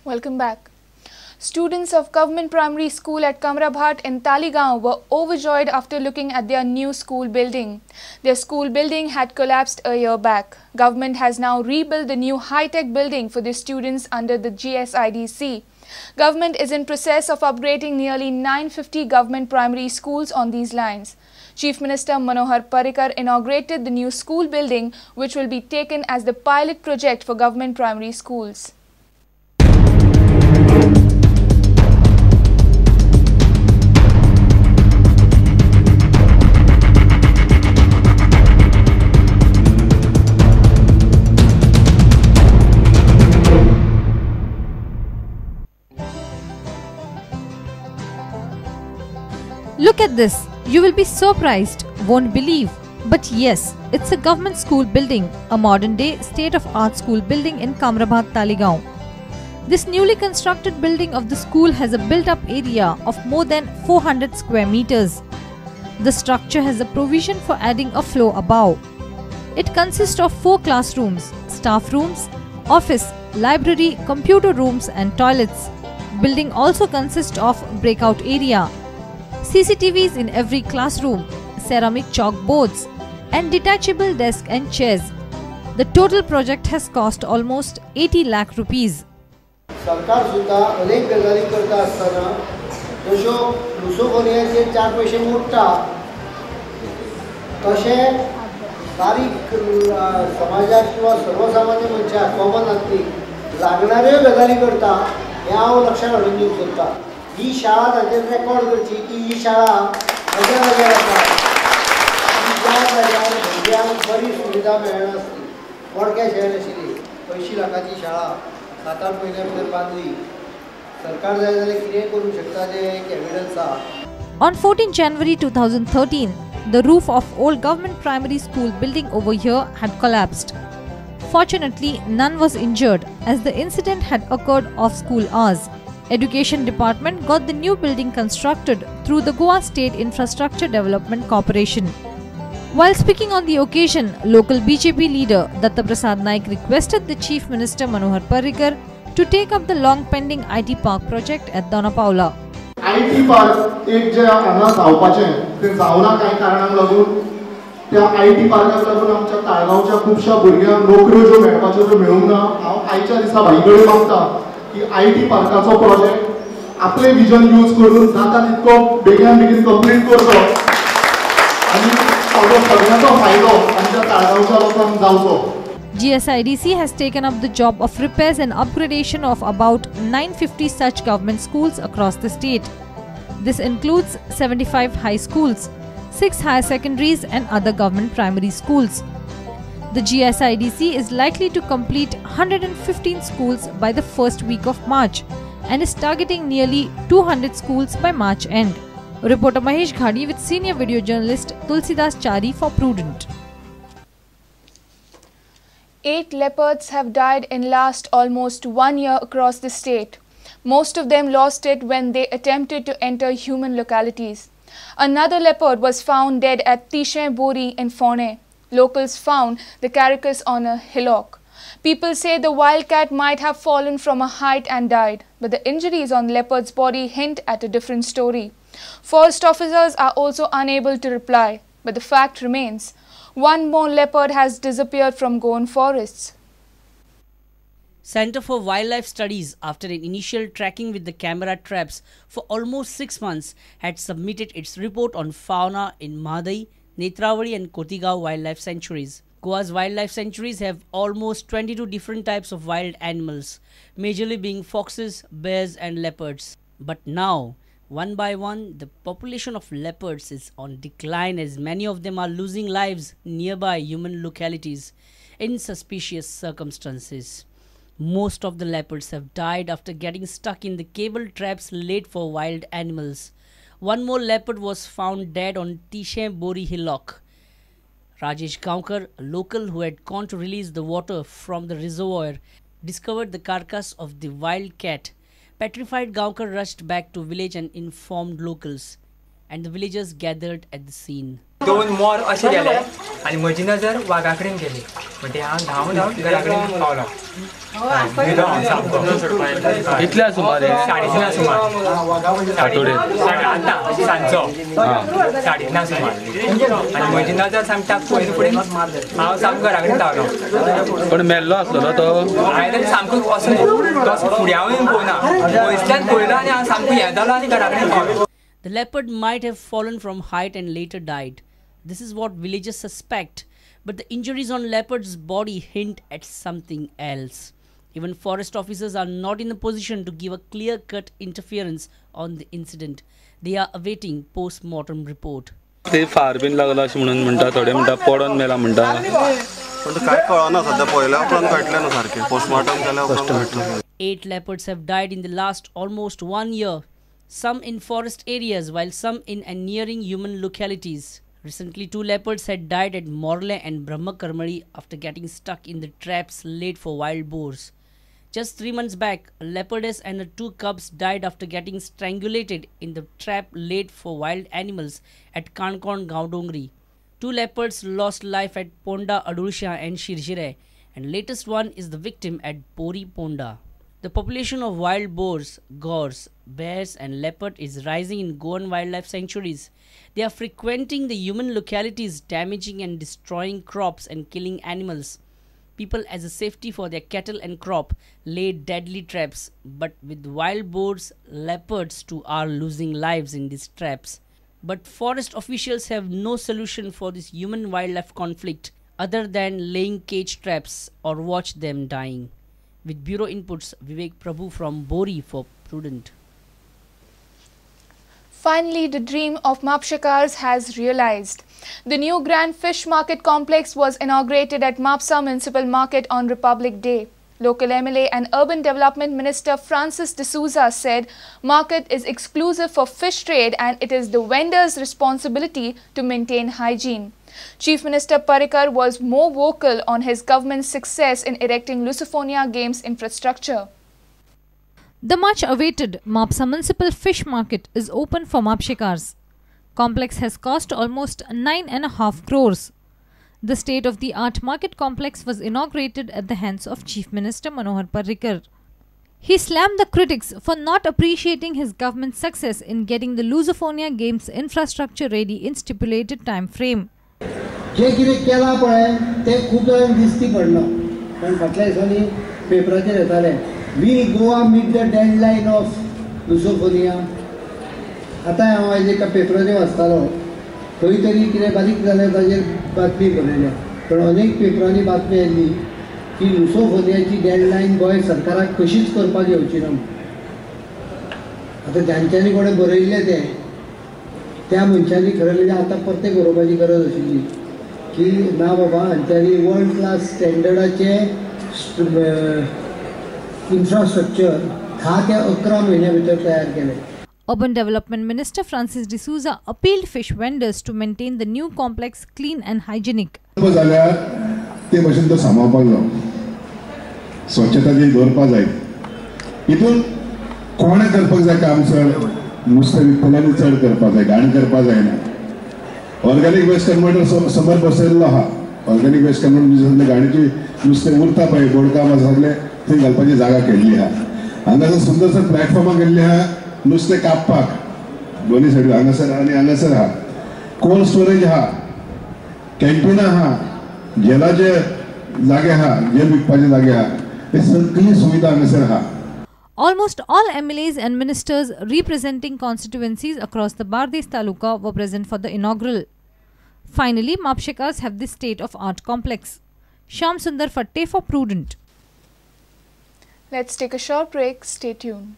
Welcome back. Students of Government Primary School at Kamrabhat in Taleigao were overjoyed after looking at their new school building. Their school building had collapsed a year back. Government has now rebuilt the new high-tech building for the students under the GSIDC. Government is in process of upgrading nearly 950 government primary schools on these lines. Chief Minister Manohar Parrikar inaugurated the new school building, which will be taken as the pilot project for government primary schools. Look at this, you will be surprised, won't believe. But yes, it's a government school building, a modern day state-of-art school building in Kamrabhat, Taleigao. This newly constructed building of the school has a built-up area of more than 400 square meters. The structure has a provision for adding a floor above. It consists of 4 classrooms, staff rooms, office, library, computer rooms and toilets. Building also consists of breakout area, CCTVs in every classroom, ceramic chalkboards and detachable desk and chairs. The total project has cost almost 80 lakh rupees. सरकार सुद्धा अनेक गजाली करता आसतना जश्यो लुसोफोनियाचेर 4 पैसे मोडटा तशें बारीक समाजाक किंवा सर्वसामान्य मनशाक कॉमन आदमी लागणाऱ्यो गजाली करता हें हांव लक्षांत हाडून दिवंक सोदता. ही शाळा ताचेर रेकॉर्ड करची की ही शाळा अशा जाग्यार आसा ज्या जाग्यार भुरग्यांक बरी सुविधा मेळनासली. बोडक्या शहर आशिल्ली 80 लाखाची शाळा 7-8 म्हयन्या भितर बांदली. सरकार जाय जाल्यार कितेंय करूंक शकता जें एक एविडन्स आसा. On 14 January 2013, the roof of old government primary school building over here had collapsed. Fortunately, none was injured as the incident had occurred off school hours. Education Department got the new building constructed through the Goa State Infrastructure Development Corporation. While speaking on the occasion, local BJP leader Datta Prasad Naik requested the Chief Minister Manohar Parrikar to take up the long pending IT Park project at Dona Paula. IT Park एक जे हांगा जावपाचें तें जावना कांय कारणांक लागून त्या IT पार्काक लागून आमच्या ताळगांवच्या खुबश्या भुरग्यांक नोकऱ्यो ज्यो मेळपाच्यो त्यो मेळूंक ना. हांव आयच्या दिसा भाई कडेन मागता की IT पार्काचो प्रोजेक्ट आपले विजन यूज करून जाता तितको बेगीन बेगीन कंप्लीट करचो आनी ताजो सगळ्यांचो फायदो आमच्या ताळगांवच्या लोकांक जावचो. GSIDC has taken up the job of repairs and upgradation of about 950 such government schools across the state. This includes 75 high schools, 6 higher secondaries and other government primary schools. The GSIDC is likely to complete 115 schools by the first week of March and is targeting nearly 200 schools by March end. Reporter Mahesh Ghadi with senior video journalist Tulsidas Chari for Prudent. 8 leopards have died in last almost 1 year across the state. Most of them lost it when they attempted to enter human localities. Another leopard was found dead at Tishe Bori in Fone. Locals found the carcass on a hillock. People say the wildcat might have fallen from a height and died, but the injuries on leopard's body hint at a different story. Forest officers are also unable to reply, but the fact remains, one more leopard has disappeared from Goan forests. Center for Wildlife Studies, after an initial tracking with the camera traps for almost 6 months, had submitted its report on fauna in Mhadei, Netravali and Cotigao wildlife sanctuaries. Goa's wildlife sanctuaries have almost 22 different types of wild animals, majorly being foxes, bears and leopards. But now, one by one, the population of leopards is on decline as many of them are losing lives nearby human localities in suspicious circumstances. Most of the leopards have died after getting stuck in the cable traps laid for wild animals. One more leopard was found dead on Tishe Bori hillock. Rajesh Gaonkar, a local who had gone to release the water from the reservoir, discovered the carcass of the wild cat. Petrified, Gaonkar rushed back to village and informed locals, and the villagers gathered at the scene. दोन मोर अशे गेले आनी म्हजी नजर वागा कडेन गेली म्हणजे हांव धांवन धांवन घरा कडेन पावलो. कितल्या सुमार? 3:30 सुमार. आतां सांजचो 3:30 सुमार. आनी म्हजी नजर सामकी पयलीं फुडें हांव सामको घरा कडेन धांवलो. पण मेल्लो आसलो ना तो? हांवें सामको असो तो फुडें हांवें पळोवना, पयसल्यान पळयलो आनी हांव सामको हें जालो आनी घरा कडेन पावलो. The leopard might have fallen from height and later died. This is what villagers suspect, but the injuries on leopard's body hint at something else. Even forest officers are not in a position to give a clear-cut interference on the incident. They are awaiting post-mortem report. ते फार बीन लागला अशें म्हणून म्हणटा, थोडे म्हणटा पडोन मेला म्हणटा. पण काय कळना सध्या, पळयल्या उपरांत कळटलें ना सारकें, पोस्टमार्टम जाल्या उपरांत कळटलें. 8 leopards have died in the last almost 1 year. Some in forest areas while some in and nearing human localities. Recently, 2 leopards had died at Morle and Brahmakarmali after getting stuck in the traps laid for wild boars. Just 3 months back, a leopardess and her 2 cubs died after getting strangulated in the trap laid for wild animals at Kankon Gaudongri. 2 leopards lost life at Ponda Adulsha and Shirshire, and latest one is the victim at Bori Ponda. The population of wild boars, gores, bears and leopard is rising in Goan wildlife sanctuaries. They are frequenting the human localities, damaging and destroying crops and killing animals. People, as a safety for their cattle and crop, lay deadly traps, but with wild boars, leopards too are losing lives in these traps. But forest officials have no solution for this human-wildlife conflict other than laying cage traps or watch them dying. With Bureau Inputs, Vivek Prabhu from Bori for Prudent. Finally, the dream of Mapshakars has realized. The new Grand Fish Market Complex was inaugurated at Mapsa Municipal Market on Republic Day. Local MLA and Urban Development Minister Francis D'Souza said market is exclusive for fish trade and it is the vendors' responsibility to maintain hygiene. Chief Minister Parrikar was more vocal on his government's success in erecting Lusophonia Games infrastructure. The much-awaited Mapsa Municipal Fish Market is open for Mapshikars. Complex has cost almost 9.5 crores. The state-of-the-art market complex was inaugurated at the hands of Chief Minister Manohar Parrikar. He slammed the critics for not appreciating his government's success in getting the Lusophonia Games infrastructure ready in stipulated time frame. जे कितें केलां पळय तें खूब जाणांक दिश्टी पडना, कारण फाटल्या दिसांनी पेपराचेर येतालें will Goa meet the deadline of Lusophonia. आतां हांव आयज एका पेपराचेर वाचतालो, खंय तरी कितें बारीक जालें ताजेर बातमी बरयल्या, पण अनेक पेपरांनी बातमी आयली की लुसोफोनियाची डेडलायन गोंय सरकाराक कशीच करपाक येवची ना. आतां जांच्यांनी कोणें बरयल्लें तें त्या मनशांनी खरें म्हणजे आतां परतें बरोवपाची गरज आशिल्ली की ना बाबा हांच्यांनी वर्ल्ड क्लास स्टँडर्डाचें इन्फ्रास्ट्रक्चर 10 ते 11 म्हयन्या भितर तयार केलें. Urban Development Minister Francis D'Souza appealed fish vendors to maintain the new complex clean and hygienic. जाल्यार ते भशेन तो सांबाळपाक जाय, स्वच्छता जी दवरपाक जाय. हितून कोणें करपाक जाय काम चड, नुस्तें विकतल्यांनी चड करपाक जाय, घाण करपाक जायना. ऑर्गेनिक वेस्ट कन्वर्टर समोर बसयल्लो आहा. ऑर्गेनिक वेस्ट कन्वर्टर सगळे घाणीची नुस्तें उरता पळय बोडकां सगळें थंय घालपाची जागा केल्ली आहा. हांगासर सुंदरसर प्लॅटफॉर्मां केल्ली आहा नुस्तें कापपाक, दोनी सायडीन हांगासर आनी हांगासर आहा. कोल्ड स्टोरेज आहा, कॅन्टीन आहा, जेलाचे जागे आहा, जेल विकपाचे जागे आहा, हे सगळी सुविधा हांगासर आहा. Almost all MLAs and ministers representing constituencies across the Bardez Taluka were present for the inaugural. Finally, Mapshikars have this state-of-art complex. Shyam Sundar Fatte for Prudent. Let's take a short break. Stay tuned.